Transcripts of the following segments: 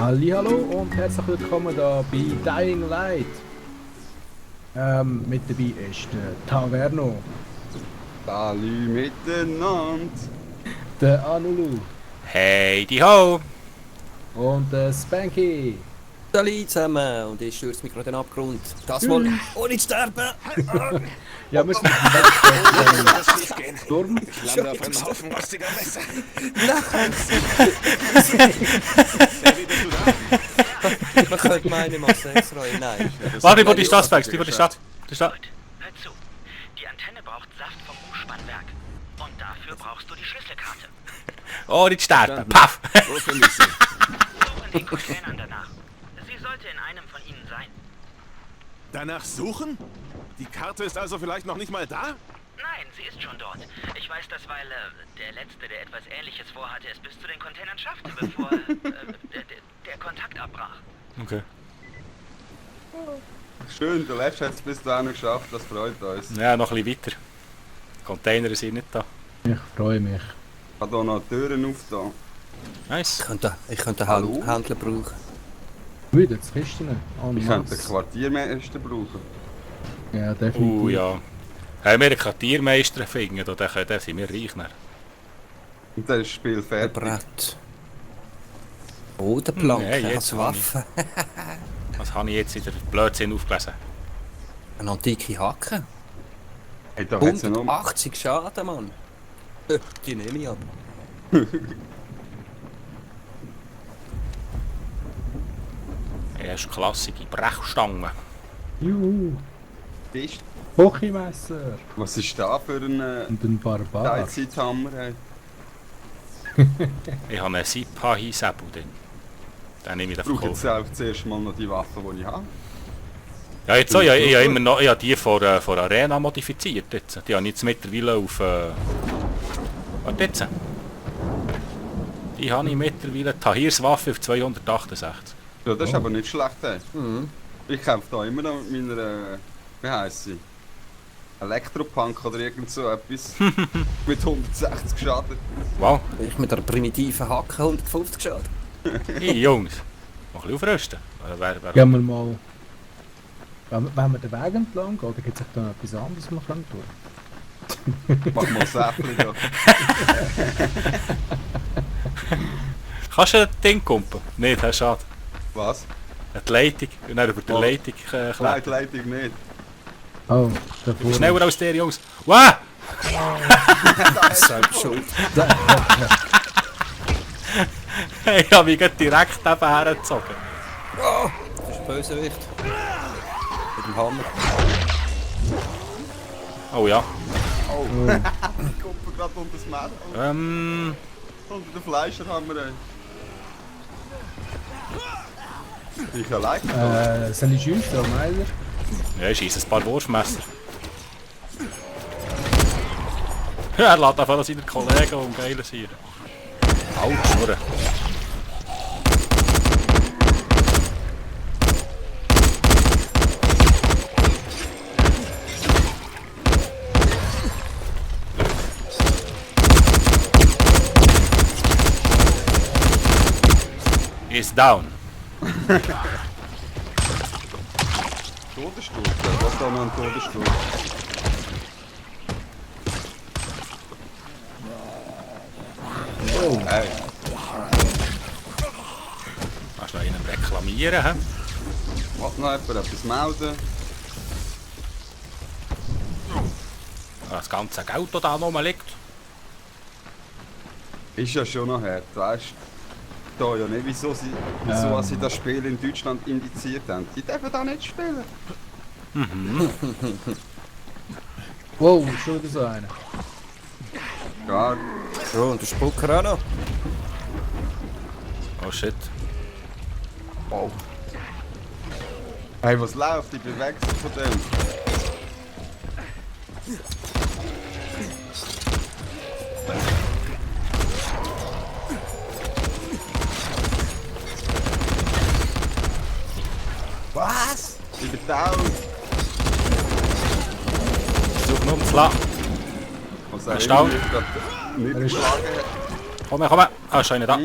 Hallihallo und herzlich willkommen da bei Dying Light. Mit dabei ist der Taverno, Salü miteinander. der Anulu Hey, die ho! und der Spanky. Salut zusammen und ich stürze mich gerade in den Abgrund. Das mal ohne zu sterben. Ja, wir sind im Sturm. Ich lande auf einem Haufen rostiger Messer. Man könnte meinen, mach Sex rein. Nein. Warte, über die Stadt, Specs, über die Stadt. Die Stadt. Gut, hör zu. Die Antenne braucht Saft vom Hochspannwerk. Und dafür brauchst du die Schlüsselkarte. Oh, nicht sterben. Paff! Wo finde ich sie? Suchen den Containern danach. Sie sollte in einem von ihnen sein. Danach suchen? Die Karte ist also vielleicht noch nicht mal da? Nein, sie ist schon dort. Ich weiß das, weil der Letzte, der etwas Ähnliches vorhatte, es bis zu den Containern schaffte, bevor der Kontakt abbrach. Okay. Schön, der Letzte hat es bis dahin geschafft, das freut uns. Ja, noch ein bisschen weiter. Container sind nicht da. Ich freue mich. Ich habe hier noch Türen aufgetan. Nice. Ich könnte Hallo? einen Händler brauchen. Wieder das Kisten. Ich könnte einen Quartiermeister brauchen. Ja, definitiv. Ja. Wenn wir einen Quartiermeister finden, dann sind wir reich. Dann. Und dann ist das Spiel Ein fertig. Brett. Oh, der Planke Nein, jetzt als Waffe. Was habe ich jetzt in der Blödsinn aufgelesen? Eine antike Hacke. Hey, da hat's ja noch... 180 Schaden, Mann. Die nehme ich ab. Ja, das ist klassische Brechstange. Juhu. Ist- Hochimesser Was ist da für ein und ein Barbar. Teilzeithammer? Hey? Ich habe einen Sipa-Säbel drin. Den nehme ich Ich dann brauche jetzt verkaufen. auch zuerst mal noch die Waffe, die ich habe. Ja, jetzt so, ich habe immer noch, ich habe die von Arena modifiziert. Jetzt. Die habe ich jetzt mittlerweile auf... warte jetzt. Die habe ich mittlerweile Tahirs Waffe auf 268. Ja, das ist aber nicht schlecht. Hey. Ich kämpfe da immer noch mit meiner... wie heisst sie? Elektropunk oder irgend so etwas. Mit 160 Schaden. Wow. Ich mit einer primitiven Hacke 150 Schaden. Hey Jungs, mal ein bisschen aufrüsten. Gehen wir mal. Wenn wir den Weg entlang gehen, oder gibt es da noch etwas anderes, was wir tun können? Mach mal Säppli da. Kannst du das Ding kumpen? Nicht, das ist schade. Was? Die Leitung, und dann über die Oh. Leitung Nein, klettern. die Leitung nicht. Oh, davor. Schneller als der, Jungs. Wow! Selbst schuld. Ich habe mich gerade direkt eben hergezogen. Das ist Bösewicht. Mit dem Hammer. Oh ja. Ich komme gerade unter das Messer. Unter den Fleischer haben wir einen. Ich allein. Soll ich schiessen, oder Meiler? Ja, ich schieße ein paar Wurfmesser. Ja, er lädt einfach seine Kollegen um geiles hier. Autsch, Schnurren. Is down. Todesstuhl. Was da noch ein Todesstuhl? Oh. Hey. Kannst du noch einen reklamieren, hä? Hat noch jemand etwas melden? Das ganze Geld, das da rumliegt. Ist ja schon noch hart, weißt du? Da ja nicht, wieso sie das Spiel in Deutschland indiziert haben. Die dürfen da nicht spielen. Wow, schon wieder so einer. Gar. So, und der Spucker auch noch. Oh shit. Oh. Hey, was läuft? Ich bin weg von dem. Was? Ich bin down. Such nur ums Lachen. Was Er ist down. Nicht geschlagen hat. Komm her, komm her. Ah, ist einer da.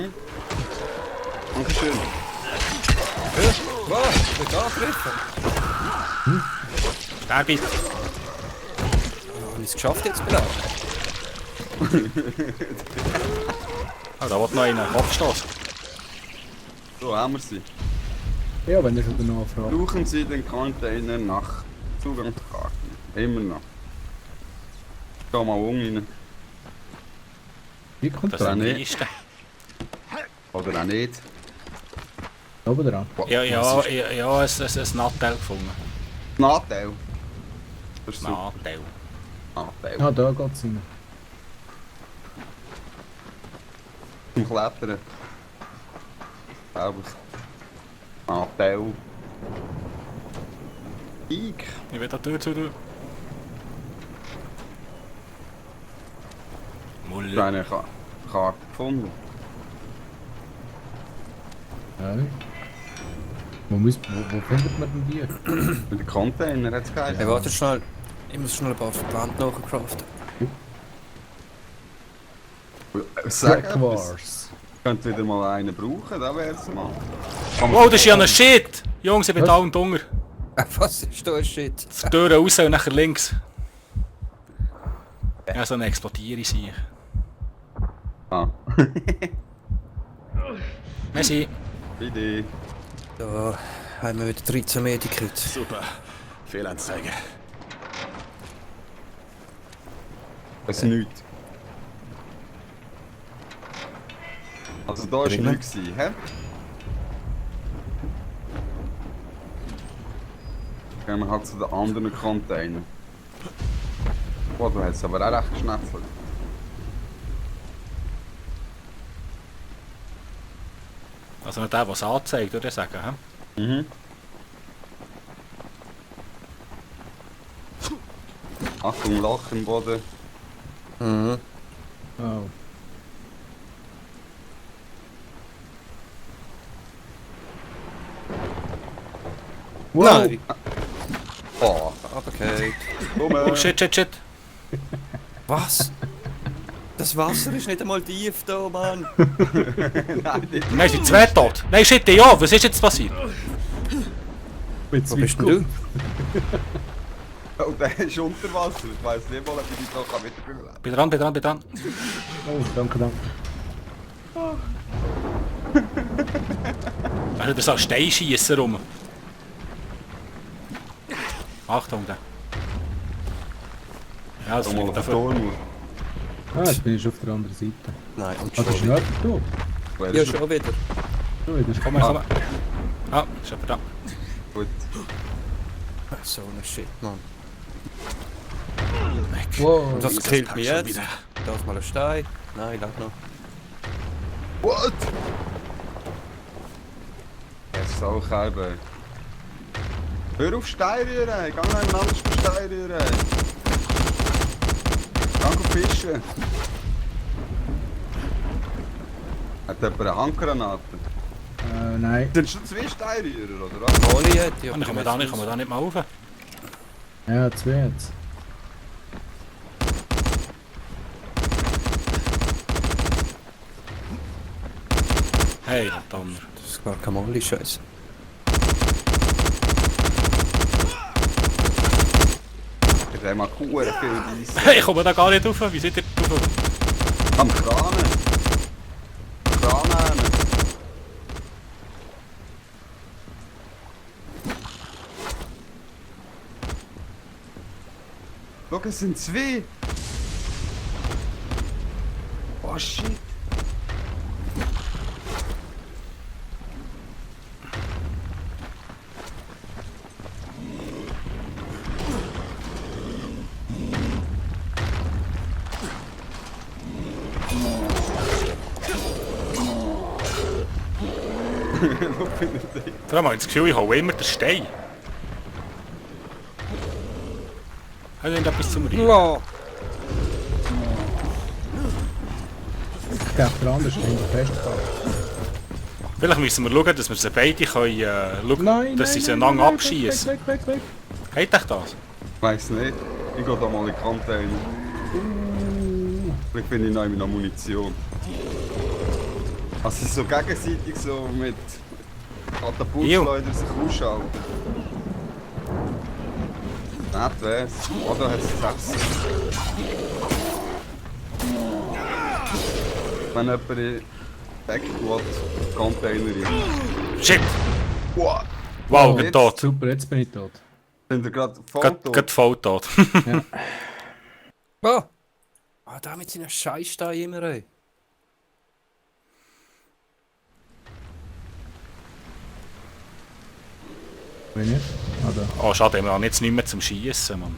Dankeschön. Was? Wird angegriffen? Der bitte. Habe ich es geschafft jetzt bei Ah, da wird noch einer. Kopfstoß. So haben wir sie. Ja, wenn ihr schon noch fragt. Brauchen Sie den Container nach Zugangskarten? Immer noch. Geh mal rein. Wie kommt Das das? sind nicht. die Listen. Oder auch nicht. Oben dran. Ja, ein Nattel gefunden. Nachteil. Das ist super. Nattel. Nachteil. Ah, da geht's rein. Zum Klettern. Glaube ich. Nachteil. Ich. Ich will da Tür zu tun. habe Mulle. eine Karte gefunden. Ja. Wo findet man denn die? Mit dem Container hat es geheißen. Hey, warte schnell. Ich muss schnell ein paar Verbände nachcraften. Sag Black etwas. Wars. Könnt wieder mal einen brauchen, da wär's mal. Wow, das ist ja ein Shit! Jungs, ich bin Was? da und Hunger. Was ist da Shit? Die Tür raus und nachher links. Ja, so eine Explodiere sich. Ah. Merci. Idee. Da haben wir wieder 13 Medikit. Super. Fehlanzeige. Das ist nichts. Also da war Drinnen? nichts, hä? Gehen wir halt zu den anderen Containern. Boah, du hast aber auch recht geschnetzelt. Also nicht der, der es anzeigt, würde ich sagen. He? Mhm. Achtung, Loch im Boden. Mhm. Oh. Nein! Oh, Okay. Oh shit, shit, shit. Was? Das Wasser ist nicht einmal tief da, Mann. Nein, sind zwei tot. Nein, shit, ja, was ist jetzt passiert? Jetzt Wo bist denn du? Oh, der ist unter Wasser. Ich weiss nicht mal, ob ich dich noch wiederbringen kann. Bin dran, bin dran, bin dran. Oh, danke, danke. Also da so Steinschiessen rum. Achtung da. Ja, das Komm mal fliegt auf den dafür. Turm. Ah, jetzt bin ich auf der anderen Seite. Nein, und Ah, das ist schon. nicht tot. Wer Ja, ist schon wieder. So, wieder. Komm mal, komm mal. Ah, ist jemand da. gut? So ein Shit, Mann. Wow. Und was Dieses killt Pack mich schon jetzt? wieder. Da ist mal ein Stein. Nein, lag noch. What? Es soll Kerbe. Hör auf Stein rühren! Geh noch einen anderen Stein rühren! Geh auf Fischen! Hat jemand eine Handgranate? Nein. Sind schon zwei Steinrührer, oder was? Ohne jetzt. Ich komme da nicht mal rauf. Ja, zwei jetzt. Hey, verdammt. Das ist gar kein Molly-Scheiß. Ich habe mal Kuh viel beißen. Hey, ich komme da gar nicht rauf. Wie seid ihr drauf? Am Kranen! Kranen! Schau, es sind zwei! Oh shit! Da habe ich das Gefühl, ich hole immer den Stein. Hat irgendetwas zum Reden? Ja. Ich glaube, der andere ist hinter festgehalten. Vielleicht müssen wir schauen, dass wir sie beide können, schauen, Nein, dass nein, sie sie nein, einander nein, abschießen. Weg. Geht euch das? Weiss nicht. Ich gehe da mal in die Container. Vielleicht finde ich noch Munition. Also so gegenseitig so mit Katapultschleuder sich ausschalten. Nicht wär's. Oh, da hat es 6. Wenn jemand in Backwood-Container ist. Shit! Wow! Wow, Oh, bin tot. Super, jetzt bin ich tot. Sind wir gerade voll tot? Gerade voll tot. Oh! Ah, da mit seinen Scheißsteinen immer, ey. Bin ich nicht? Oder? Oh, schade, wir haben jetzt nicht mehr zum Schießen, Mann.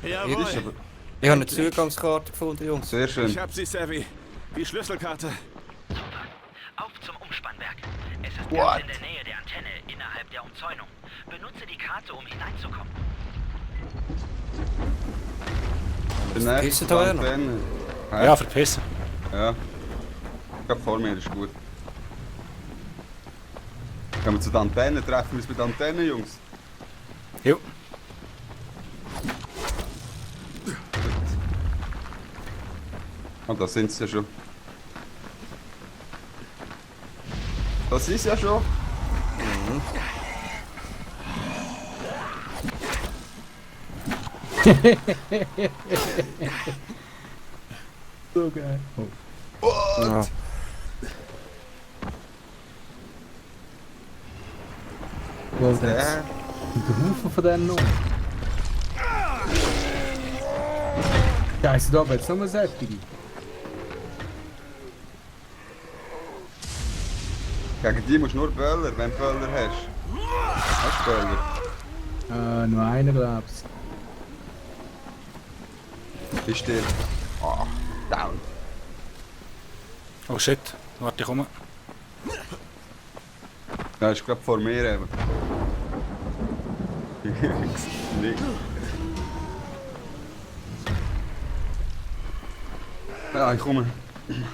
Jawohl. Ist aber Ich habe eine Zugangskarte gefunden, Jungs. sehr schön. Ich hab sie, Savvy. Die Schlüsselkarte. Super. Auf zum Umspannwerk. Es ist What? ganz in der Nähe der Antenne, innerhalb der Umzäunung. Benutze die Karte, um hineinzukommen. Der Ist nächste da einer? Antenne. Ja, verpissen. Ja. Ich glaube, vor mir ist gut. Gehen wir zu der Antenne, treffen wir uns bei der Antenne, Jungs. Jo. Ah, da sind sie ja schon. Das ist ja schon. So geil. Oh. Ja. Wow, das Der. und der Haufen von denen noch. Scheiße, da wird es nochmal sättige. Gegen die musst du nur Böller, wenn du Böller hast. Hast du Böller? Nur einer, glaubst du. Ist der. Ah, down. Oh shit, warte, ich komme. Ja, ist glaube vor mir eben. Nicht. Ja, ich komme.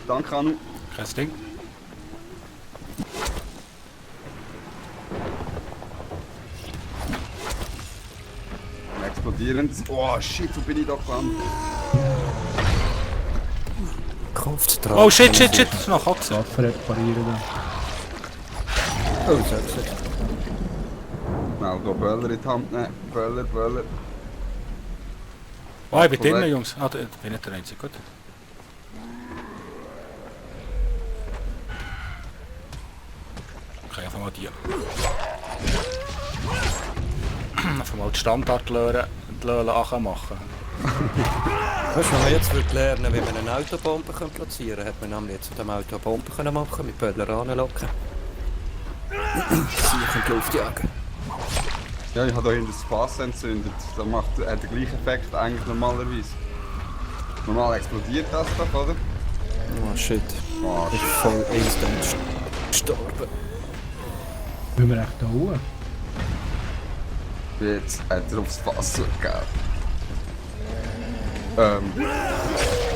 Danke, Anu. Kein Ding. Explodierendes. Oh shit, wo bin ich da gelandet? Kopf dran. Oh shit, shit, shit, das ist noch Katze. Waffen reparieren da. Oh, selbst nicht. Schnell hier Böller in die Hand nehmen. Böller, Böller. Oh, ich bin Vorbei. drinnen, Jungs. Ah, da bin nicht der Einzige, gut. Okay, einfach mal die. Einfach mal die Standardlöhre machen. Weißt du, wenn man jetzt lernen wie man eine Autobombe platzieren kann, hat man nämlich jetzt mit dem Auto eine Bombe können machen, mit Böller anlocken. Sie können die Luft jagen. Ja, ich habe hier hinten das Fass entzündet. Das macht den gleichen Effekt eigentlich normalerweise. Normal explodiert das doch, oder? Oh shit. Oh, Ich bin voll instant gestorben. Müssen wir echt da hoch? jetzt hat er aufs Fass gegeben.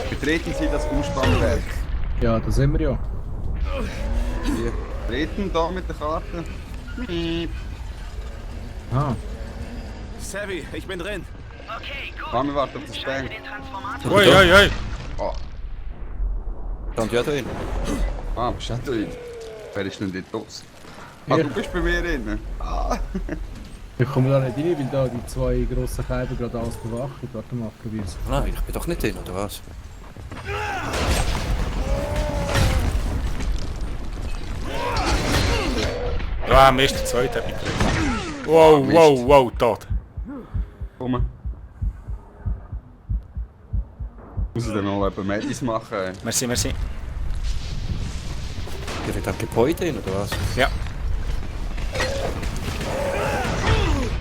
Betreten Sie das Umspannwerk. Ja, da sind wir ja. Hier. Treten da mit der Karte. Miep. Ah, Savvy, ich bin drin. Okay, gut. Komm, wir warten auf das Schalte Bang. den Transformator. Ui, ui, ui. Oh, Stand ja drin. bist du auch drin? Wer ist denn dort los? Ah, Ja. du bist bei mir drin. Ah. ich komme da nicht rein, weil da die zwei grossen Käfer gerade alles bewachen. Warte mal, probier's. Nein, ich bin doch nicht drin, oder was? Ja, Mist, der zweite habe ich gekriegt. Wow, Mist. wow, wow, tot. Komm. Muss ich dann noch etwas Medis machen? Merci, merci. Ihr seid am Gebäude drin, oder was? Ja,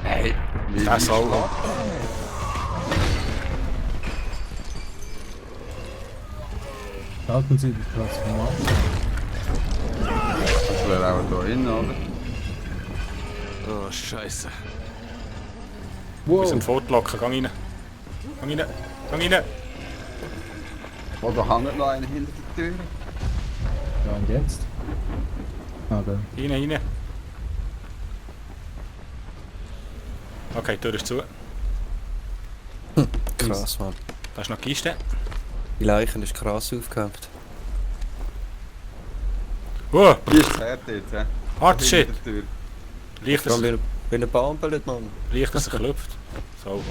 Hey, wie das soll. Halten Sie das Transformator. Das wäre auch da hin, oder? Oh, scheiße. Wir sind Wow, fortlocken, gang rein. Gang rein, gang rein. Oh, da hängt noch einer hinter der Tür. ja und jetzt? Ah, da. Rein, rein. Okay, die Tür ist zu. Krass, Mann. Da ist noch die Kiste. Die Leichen ist krass aufgehängt. Oh, Hier ist das Herd jetzt, hä? Hard shit. Hinter der Tür. Leicht, Dann dass wie ein Bambel, Mann. er klopft. So, komm.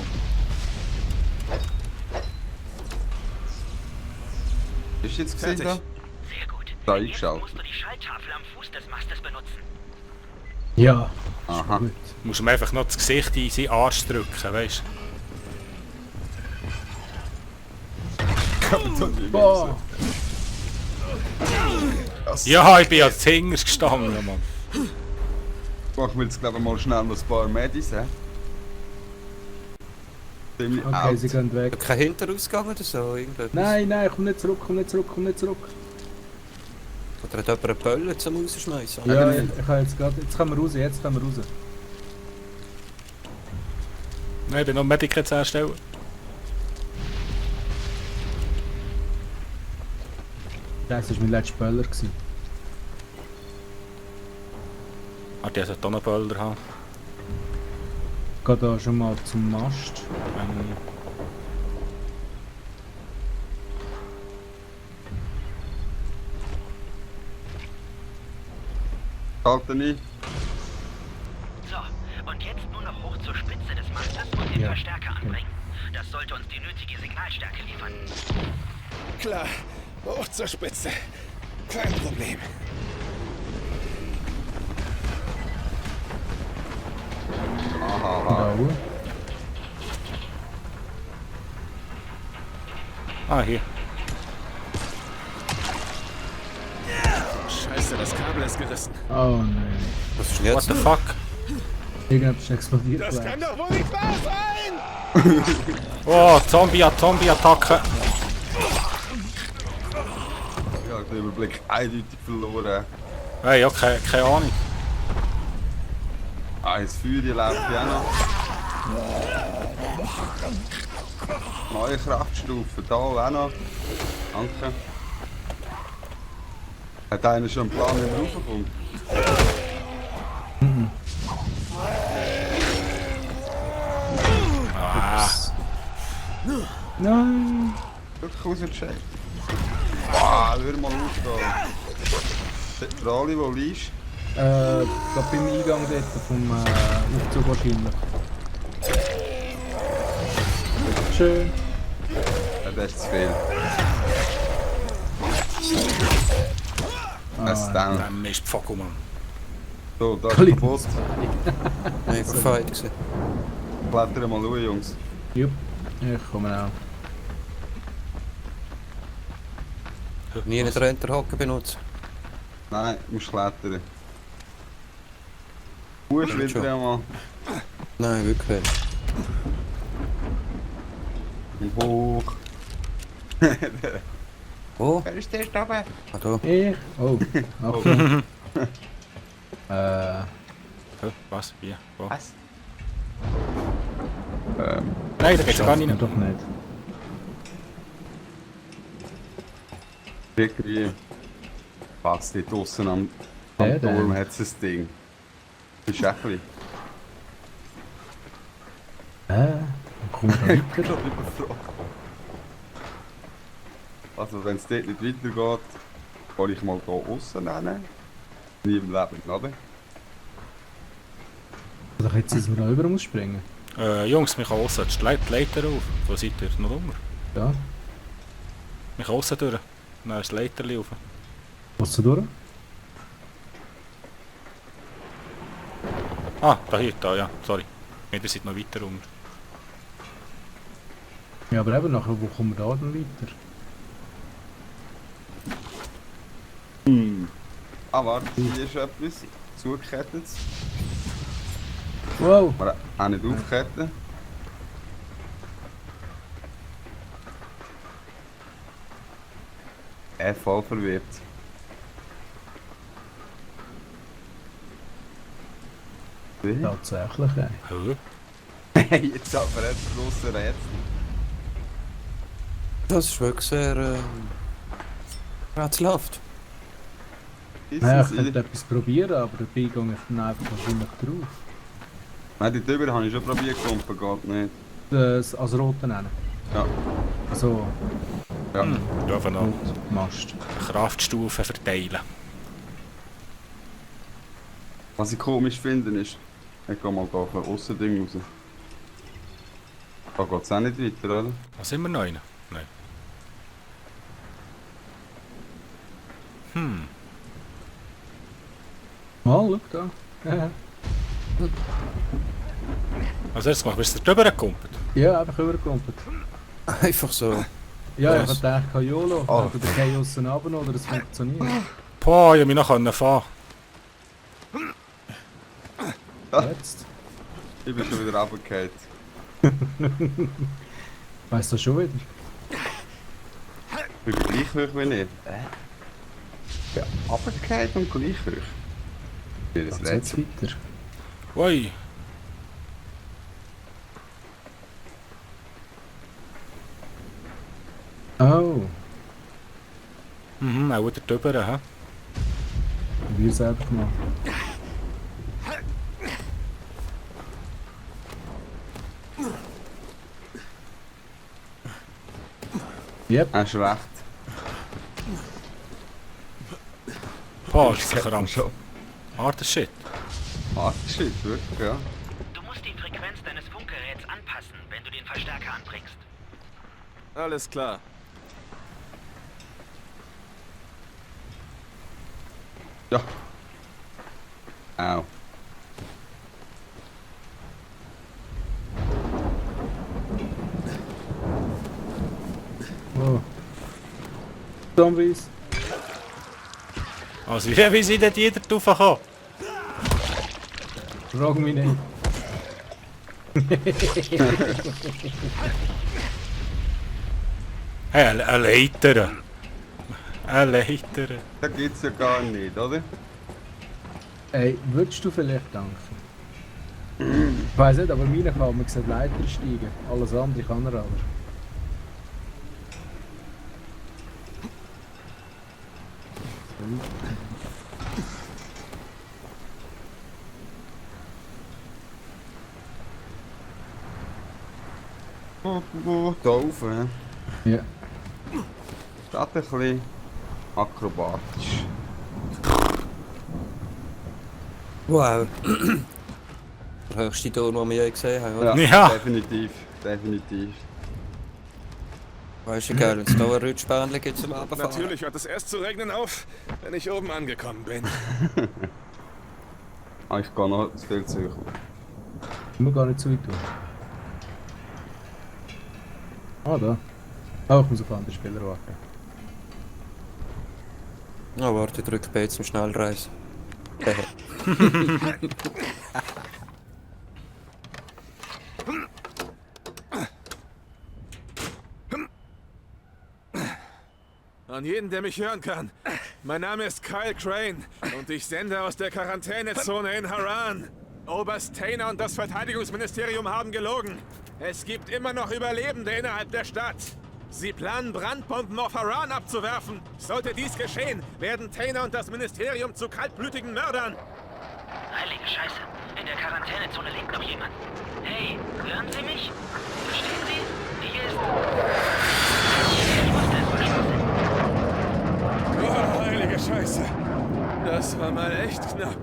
Ist jetzt gesehen da? Fertig. Sehr gut. Da Jetzt eingeschaltet. musst du die Schalttafel am Fuß des Mastes benutzen. Ja. Aha. Gut. Du musst ihm einfach noch das Gesicht in seinen Arsch drücken, weißt Boah. du? Ja, ich bin als Zingers gestanden, Mann. Machen wir jetzt glaube ich mal schnell noch ein paar Medis, hä? Ziemlich Okay, out. sie gehen weg. Kein Hinterausgang oder so? Irgendetwas? Nein, nein, komm nicht zurück, komm nicht zurück, komm nicht zurück. Oder hat jemand eine Bölle zum Rausschmeißen? Ja, ich kann jetzt gerade. Jetzt können wir raus, jetzt können wir raus. Nein, ich bin noch Medikits herstellen. Das war mein letzter Böller. Ah, die sollte auch noch Böller haben. Ich gehe da schon mal zum Mast. Halten ein. So, und jetzt nur noch hoch zur Spitze des Mastes und den Ja, Verstärker anbringen. Das sollte uns die nötige Signalstärke liefern. Klar, hoch zur Spitze. Kein Problem. Aha. Da. Ah, hier. Scheiße, das Kabel ist gerissen. Oh nein. Was ist denn What jetzt? the fuck? Irgendetwas ist explodiert. Das gleich. kann doch wohl nicht wahr sein! Oh, Zombie-Attacke. Ich habe den Überblick eindeutig verloren. Hey, ja, keine Ahnung. Ah, das Feuer läuft ja noch. Neue Kraftstufe, da auch noch. Danke. Hat einer schon einen Plan, wie er raufkommt? Ah, Nein. Wirklich rausgeschickt. Boah, hör mal auf da. Der Ali, wo liegst Da beim Eingang dort vom Aufzug wahrscheinlich. Schön. ja, das ist zu viel. Was ist dann? dann ist die Fuck, Mann. So, da ist Kaliber kaputt. Nein, gefeit gewesen. Klettern mal schauen, Jungs. Jupp. Ich komme auch. Nie einen Renterhaken benutzen. Nein, du musst klettern. Musst Ja, wieder schon. einmal. Nein, wirklich. Und hoch. Wo? Wer ist der da oben? Ah, da. Ich? Oh. Achtung. Hä? Was? Wie? Wo? Was? Nein, da geht's gar nicht. Doch nicht. Irgendwie. Fast dort draussen am Der Turm da. hat es ein Ding. Das ist echt ein Dann kommen wir da Ich weiter. bin doch überfragt. Also wenn es dort nicht weitergeht, kann ich mal hier aussen rennen. Nie im Leben, oder? Also jetzt müssen wir da rüber muss springen. Jungs, mich kann aussen die Leiter auf. Wo seid ihr? Noch drunter? Ja. Mich aussen durch. Dann ist die Leiter rauf. Was du durch? Ah, da, ja, sorry. Ihr seid noch weiter runter. Ja, aber eben nachher, wo kommen wir da dann weiter? Ah, warte, hier ist etwas. Zugekettet. Wow! Aber auch nicht aufketten. Voll verwirrt. Wie? Tatsächlich, ey. Hä? Jetzt aber jetzt grosse Rätsel. Das ist wirklich sehr rätselhaft. Naja, ich Ist könnte etwas probieren, aber dabei gehe ich dann einfach wahrscheinlich drauf. Nein, die Tüber habe ich schon probiert, Kumpen geht nicht. Das als Roten nennen. Ja, Also, ja. Ja, einfach noch Rot, Mast. Kraftstufen verteilen. Was ich komisch finde ist, ich gehe mal da auf ein Aussending raus. Da geht es auch nicht weiter, oder? Was sind wir noch einer? Nein. Mal, schau da. Was hast du gemacht? Bist du drüber gekumpelt? Ja, einfach übergekumpelt. Einfach so. Ja, ich Was? hab gedacht, YOLO. Oh. Oder der Kei aussen runter, oder das funktioniert. Boah, ich hab mich noch fahren. Jetzt. Ich bin schon wieder runtergefallen. Weißt du schon wieder? Ich bin gleich hoch wie nicht. Ich bin runtergefallen und gleich hoch. Das ist Jetzt Rätsel. weiter. Ui. Oh, Mhm, auch wieder drüber, hä? wir selber gemacht. Yep. Hast du recht. Boah, ist das krank. Schon. Harter Shit. Ah, shit, wirklich, ja. Du musst die Frequenz deines Funkgeräts anpassen, wenn du den Verstärker anbringst. Alles klar. Ja. Au. Oh. Zombies. Also, wie sind denn die da drauf gekommen? Frag mich nicht. Hey, eine Leiter. Eine Leiter. Das gibt's ja gar nicht, oder? Ey, würdest du vielleicht danken? Ich weiss nicht, aber meine kann man gesagt Leiter steigen. Alles andere kann er aber. Da rauf, ja. Ja. Das ein bisschen akrobatisch. Wow. Der höchste Turm, den wir je gesehen haben, oder? Ja, Ja. definitiv. Definitiv. Weißt du, geil, wenn es da ein Rutschbändchen gibt zum Abfahren. Natürlich hört es erst zu regnen auf, wenn ich oben angekommen bin. Ah, ich gehe noch zu viel zu hoch. Wir gar nicht so weit tun. Ah, da. Oh, ich muss auf andere Spieler warten. Oh, warte, ich drücke B zum Schnellreisen. An jeden, der mich hören kann. Mein Name ist Kyle Crane und ich sende aus der Quarantänezone in Haran. Oberst Tainer und das Verteidigungsministerium haben gelogen. Es gibt immer noch Überlebende innerhalb der Stadt. Sie planen, Brandbomben auf Haran abzuwerfen. Sollte dies geschehen, werden Tainer und das Ministerium zu kaltblütigen Mördern. Heilige Scheiße. In der Quarantänezone lebt noch jemand. Hey, hören Sie mich? Verstehen Sie? Hier ist... Ich wusste, es war Schwachsinn. Oh, heilige Scheiße. Das war mal echt knapp.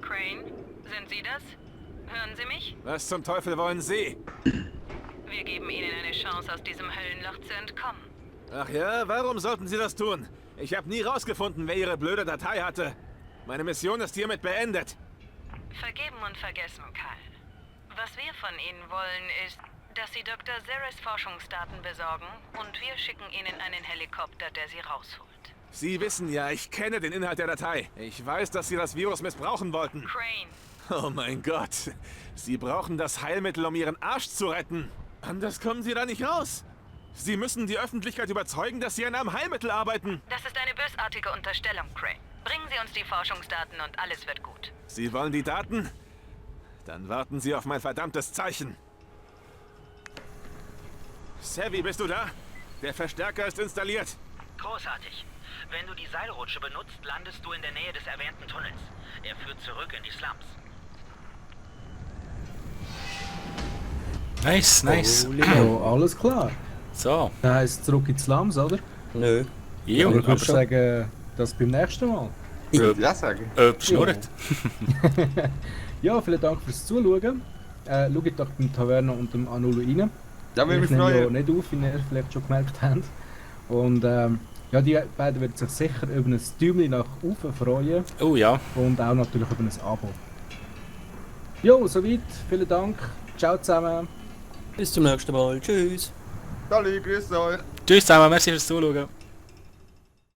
Crane, sind Sie das? Hören Sie mich? Was zum Teufel wollen Sie? Wir geben Ihnen eine Chance, aus diesem Höllenloch zu entkommen. Ach ja, warum sollten Sie das tun? Ich habe nie rausgefunden, wer Ihre blöde Datei hatte. Meine Mission ist hiermit beendet. Vergeben und vergessen, Kyle. Was wir von Ihnen wollen, ist, dass Sie Dr. Zeres Forschungsdaten besorgen und wir schicken Ihnen einen Helikopter, der Sie rausholt. Sie wissen ja, ich kenne den Inhalt der Datei. Ich weiß, dass Sie das Virus missbrauchen wollten. Crane, Oh mein Gott. Sie brauchen das Heilmittel, um Ihren Arsch zu retten. Anders kommen Sie da nicht raus. Sie müssen die Öffentlichkeit überzeugen, dass Sie an einem Heilmittel arbeiten. das ist eine bösartige Unterstellung, Crane. Bringen Sie uns die Forschungsdaten und alles wird gut. Sie wollen die Daten? Dann warten Sie auf mein verdammtes Zeichen. Savvy, bist du da? Der Verstärker ist installiert. Großartig. Wenn du die Seilrutsche benutzt, landest du in der Nähe des erwähnten Tunnels. Er führt zurück in die Slums. Nice, nice. Oh, alles klar. So. Das heisst zurück in die Slums, oder? Nö. Ja, Aber aber ich würde sagen, das beim nächsten Mal. Ja, sagen. schnurrt. Ja, vielen Dank fürs Zuschauen. Schaut doch beim Taverna und dem Anulo rein. Ja, wir Ich nehme ja freuen. nicht auf, wie ihr vielleicht schon gemerkt habt. Und ja, die beiden werden sich sicher über ein Däumchen nach oben freuen. Oh ja. Und auch natürlich über ein Abo. Jo, soweit. Vielen Dank. Ciao zusammen. Bis zum nächsten Mal. Tschüss. Salut, grüß euch. Tschüss zusammen, merci fürs Zuschauen.